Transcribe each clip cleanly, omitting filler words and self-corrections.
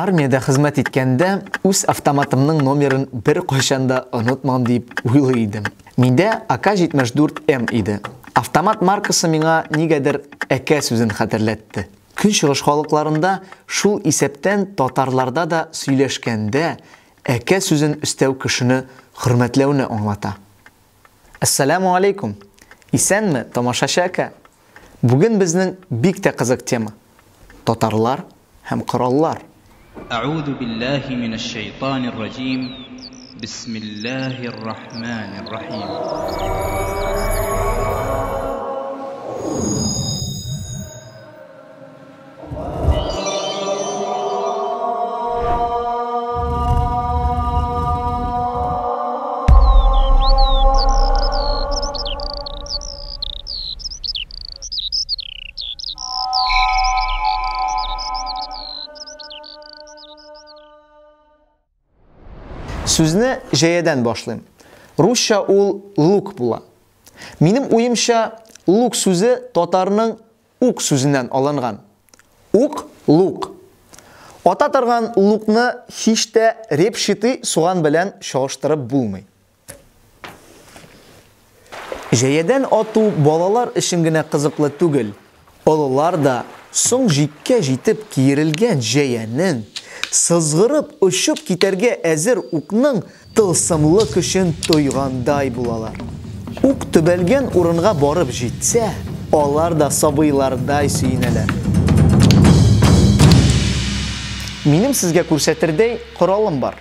Армиядә хезмәт иткәндә үз автоматымның номерын беркайчан да онытмам дип уйлый идем. Миндә АК-74М иде. Автомат маркасы миңа нигәдер әкә сүзен хәтерләтте. Көнчыгыш халыкларында, шул исәптән татарларда да сөйләшкәндә әкә сүзен өстәү кешене хөрмәтләүне аңлата. Әссәләмү алейкум! Исәнме, тамашачы әкә! Бүген безнең бик тә кызык тема, татарлар һәм кораллар. Әгъузу биллаһи минәш шәйтанир раҗим, бисмиллаһир рахманир рахим. Сүзне җәядән башлыйм. Русча ул лук була. Минем уемча, лук сүзе татарның ук сүзеннән алынган. Ук, лук. Ата торган лукны һич тә репчатый суган белән чагыштырып булмый. Җәядән ату балалар өчен генә кызыклы түгел. Олылар да соң җиккә җитеп киерелгән җәянең, сызгырып очып китәргә әзер укның тылсымлы көчен тойгандай булалар. Ук төбәлгән урынга барып җитсә, алар да сабыйлардай сөенәләр. Минем сезгә күрсәтердәй коралым бар.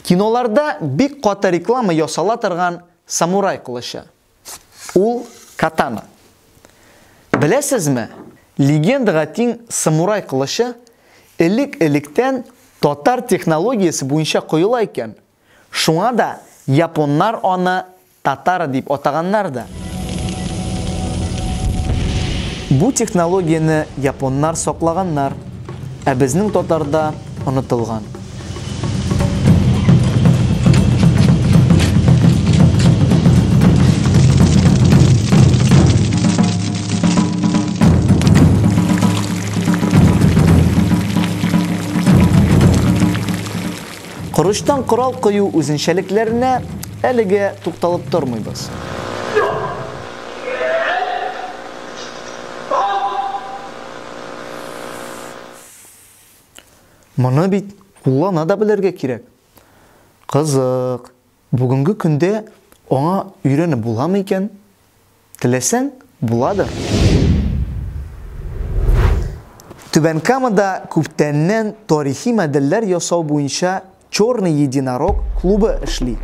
Киноларда бик каты реклама ясала торган самурай кылычы. Ул катана. Беләсезме, легендага тиң самурай кылычы элек-электән татар технологиясе буенча коела икән. Шуңа да японнар аны татара дип атаганнар да. Бу технологияне японнар саклаганнар, ә безнең татарда онытылган. Корычтан корал кою үзенчәлекләренә әлегә тукталып тормыйбыз. Моны бит куллана да белергә кирәк. Кызык, бүгенге көндә аңа өйрәнеп буламы икән? Теләсәң, буладыр. Түбән Камада күптәннән тарихи модельләр ясау буенча Черный единорог клубы эшли.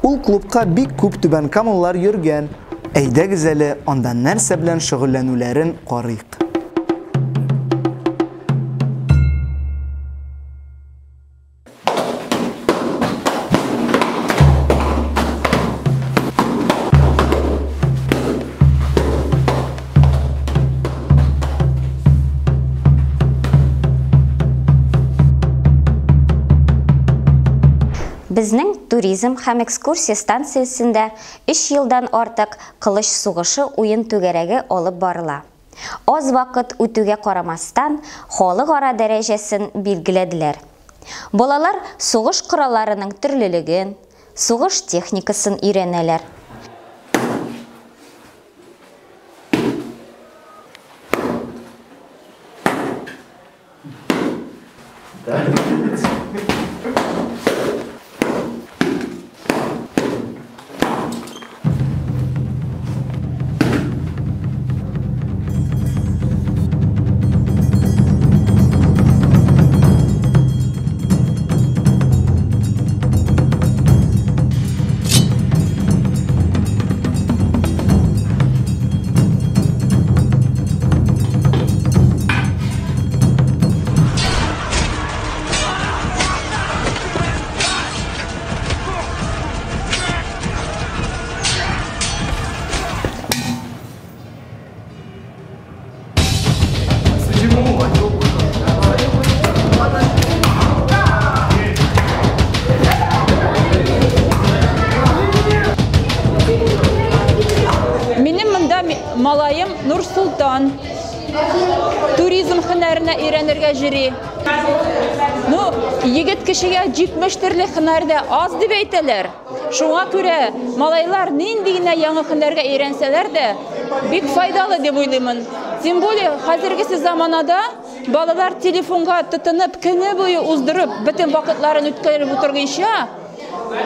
Ул клубка бик күп түбәнкамалылар йөргән. Әйдәгез әле анда нәрсә белән шөгыльләнүләрен карыйк. Безнең туризм һәм экскурсия станциясендә өч елдан артык Кылыч сугышы уен түгәрәге алып барыла. Аз вакыт үтүгә карамастан, халыкара дәрәҗәсен билгеләделәр. Балалар сугыш коралларының төрлелеген, сугыш техникасын өйрәнәләр. Минем монда малаем Нурсултан туризм һөнәренә өйрәнергә йөри. Ну, егет кешегә 70 төрле һөнәр дә аз дип әйтәләр. Шуңа күрә малайлар нинди генә яңа һөнәргә өйрәнсәләр дә, бик файдалы дип уйлыймын. Тем более хәзергесе заманада балалар телефонга тотынып, көне буе уздырып, бөтен вакытларын үткәреп утырганча,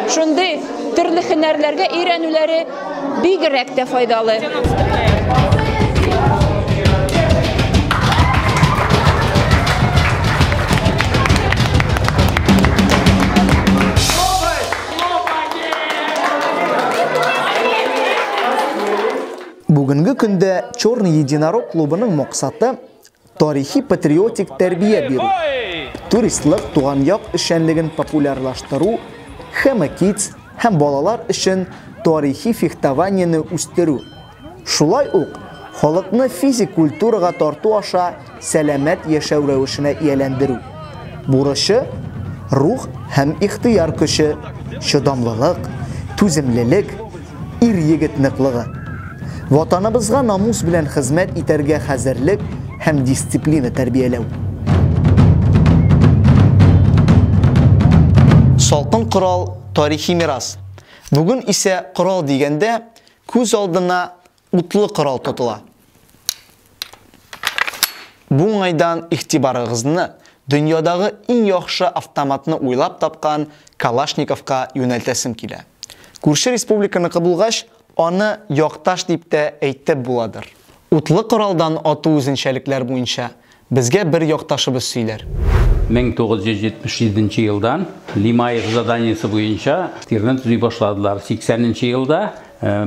шундый төрле һөнәрләргә өйрәнүләре бигрәк тә файдалы. Бүгенге көндә Черный единорог клубының максаты тарихи патриотик тәрбия бирү, туристлык туган як эшчәнлеген популярлаштыру, Хэма Kids һәм балалар өчен тарихи фехтованиене үстерү. Шулай ук халыкны физик культурага тарту аша сәламәт яшәү рәвешенә ияләндерү. Бурычы рух һәм ихтыяр көче, чыдамлылык, түземлелек, ир-егет ныклыгы. Ватаныбызга намус белән хезмәт итәргә хәзерлек һәм дисциплина тәрбияләү. Салкын корал тарихи мирас. Бүген исә корал дигәндә күз алдына утлы корал тотыла. Бу уңайдан игътибарыгызны дөньядагы иң яхшы автоматны уйлап тапкан Калашниковка юнәлтәсем килә. Күрше республиканыкы булгач, аны якташ дип тә әйтеп буладыр. Утлы коралдан ату үзенчәлекләр буенча безгә бер якташыбыз сөйләр. 1977 елдан Лимаев заданиесе буенча тирны төзи башладылар. 80 елда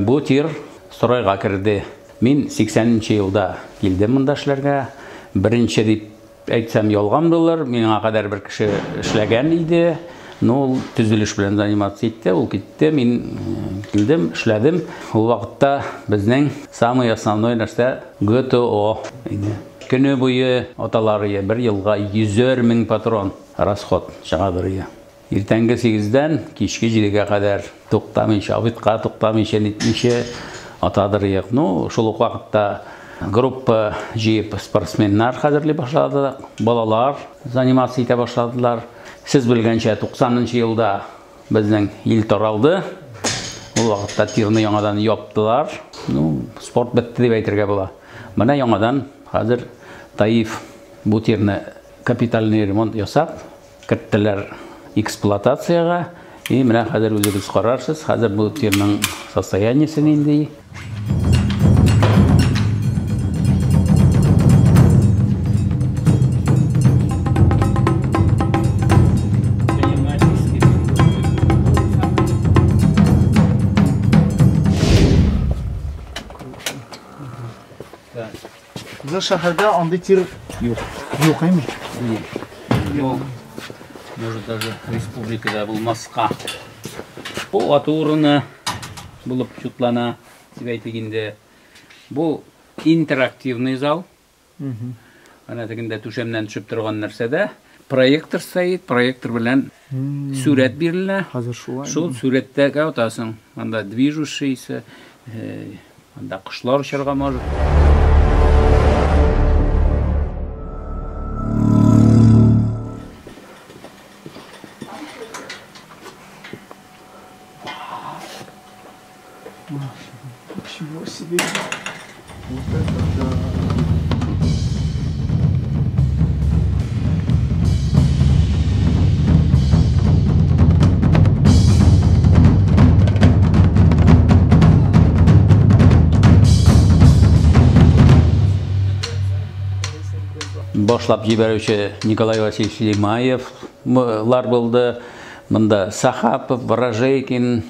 бу тир стройга керде. Мин 80 елда килдем монда эшләргә. Беренче дип әйтсәм ялган булыр. Миңа кадәр бер кеше эшләгән иде. Но ул төзелеш белән заниматься итте, ул китте, мин килдем, эшләдем. Ул вакытта безнең самый основной нәрсә ГТО иде. Көне буе аталар ие, бер елга 100 мең патрон расход чыгадыр ие. Иртәнге 8-дән кичке 7-гә кадәр туктамыйча, обедка туктамыйча, нитмичә атадыр ие. Ну, шул ук вакытта группа җыеп спортсменнар хәзерли башладык, балалар заниматься итә башладылар. Сез белгәнчә, 90 елда безнең ил таралды. Ул вакытта тирны яңадан яптылар. Ну, спорт бетте дип әйтергә була. Менә яңадан хәзер Таиф бу тирны капитальный ремонт ясап, керттеләр эксплуатациягә. И менә хәзер үзегез карарсыз, хәзер бу тирның состояниесе нинди. Шәһәрдә андый тир юк. Юк, әйме? Юк. Может, даже республикада булмаска. Бу ату урыны булып чутлана, дип әйтик инде. Бу интерактивный зал. Ана тегендә түшәмнән төшеп торган нәрсәдә проектор стоит, проектор белән сүрәт бирелә. Хәзер шулай. Шул сүрәттә атасың. Анда движущийся, анда кошлар очарга может. Ничего себе. Вот это да. Башлап җибәрүче Николай Васильевич Лимаев лар булды. Монда Сахапов, Ворожейкин,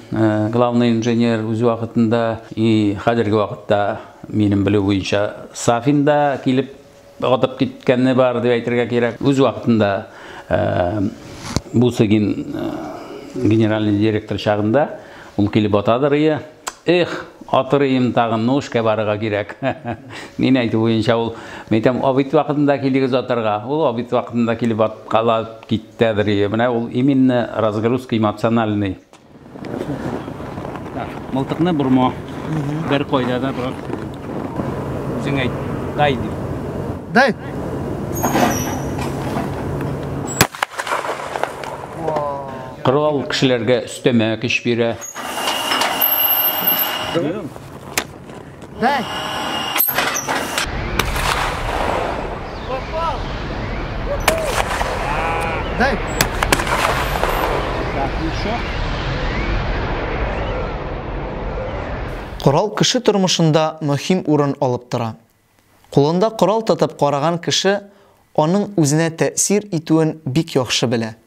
главный инженер үз вакытында, и хәзерге вакытта минем белү буенча Сафин да килеп атып киткәне бар дип әйтергә кирәк. Үз вакытында Бусыгин генеральный директор чагында ул килеп атадыр ие. Эх, атырыйм тагын, ну эшкә барырга кирәк. Мин әйтү буенча ул, мин әйтәм, обед вакытында килегез атарга. Ул обед вакытында килеп аткалап киттедер. Менә ул именно разгрузка эмоциональный. Так, мылтыкны борма. Бер кайда да бирок. Үзең әйт, дай дип. Дай. Корал кешеләргә өстәмә көч бирә. Корал кеше тормышында мөһим урын алып тора. Кулында корал тотып караган кеше аның үзенә тәэсир итүен бик яхшы белә.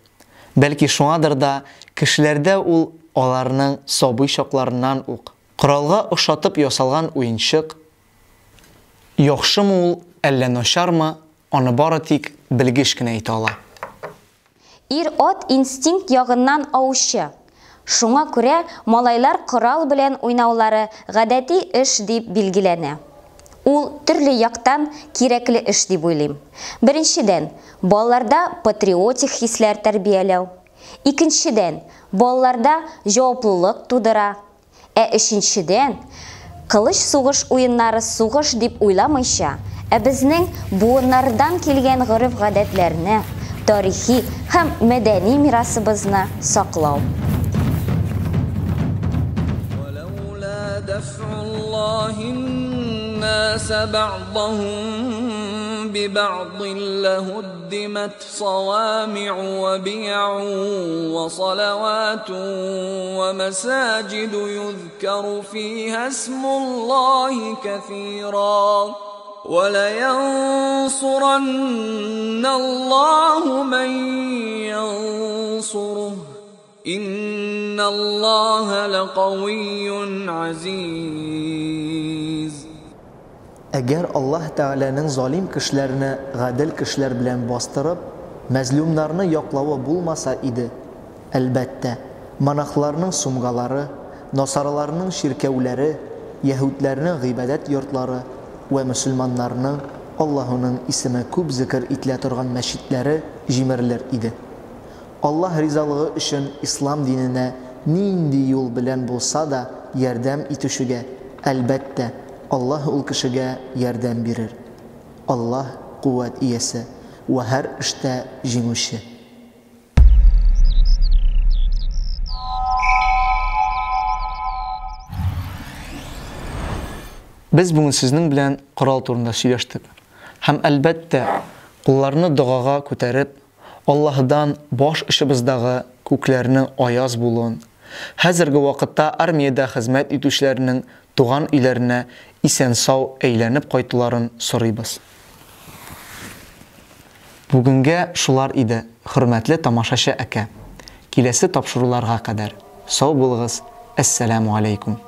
Бәлки шуңадыр да кешеләрдә ул аларның сабый чакларыннан ук, коралга охшатып ясалган уенчык, яхшымы ул, әллә начармы, аны бары тик белгеч кенә әйтә ала. Ир-ат инстинкт ягыннан аучы. Шуңа күрә малайлар корал белән уйнаулары гадәти эш дип билгеләнә. Ул төрле яктан кирәкле эш дип уйлыйм. Беренчедән, балаларда патриотик хисләр тәрбияләү. Икенчедән, балаларда җаваплылык тудыра. Ә өченчедән, кылыч сугыш уеннары сугыш дип уйламыйча, ә безнең буыннардан килгән гореф-гадәтләрне, тарихи һәм мәдәни мирасыбызны саклау. ولولا دفع الله الناس بعضهم ببعض لهدمت صوامع وبيع وصلوات ومساجد يذكر فيها اسم الله كثيرا ولينصرن الله من ينصره إن الله لقوي عزيز. Әгәр Аллаһ Тәгаләнең залим кешеләрне гадел кешеләр белән бастырып, мәзлумнарны яклавы булмаса иде, әлбәттә, монахларның сумгалары, насараларның чиркәүләре, яһүдләрнең гыйбадәт йортлары вә мөселманнарның Аллаһуның исеме күп зекер ителә торган мәчетләре җимерелер иде. Аллаһ ризалыгы өчен ислам диненә нинди юл белән булса да ярдәм итүчегә, әлбәттә, Аллаһ ул кешегә ярдәм бирер. Аллаһ куәт иясе вә һәр эштә җиңүче. Без бүген сезнең белән корал турында сөйләштек. Һәм, әлбәттә, кулларны догага күтәреп, Аллаһыдан баш очыбыздагы күкләрнең аяз булуын, хәзерге вакытта армиядә хезмәт итүчеләрнең туган өйләренә исән-сау әйләнеп кайтуларын сорыйбыз. Бүгенгә шулар иде, хөрмәтле тамашачы әкә. Киләсе тапшыруларга кадәр, сау булыгыз, әссәламү аләйкүм.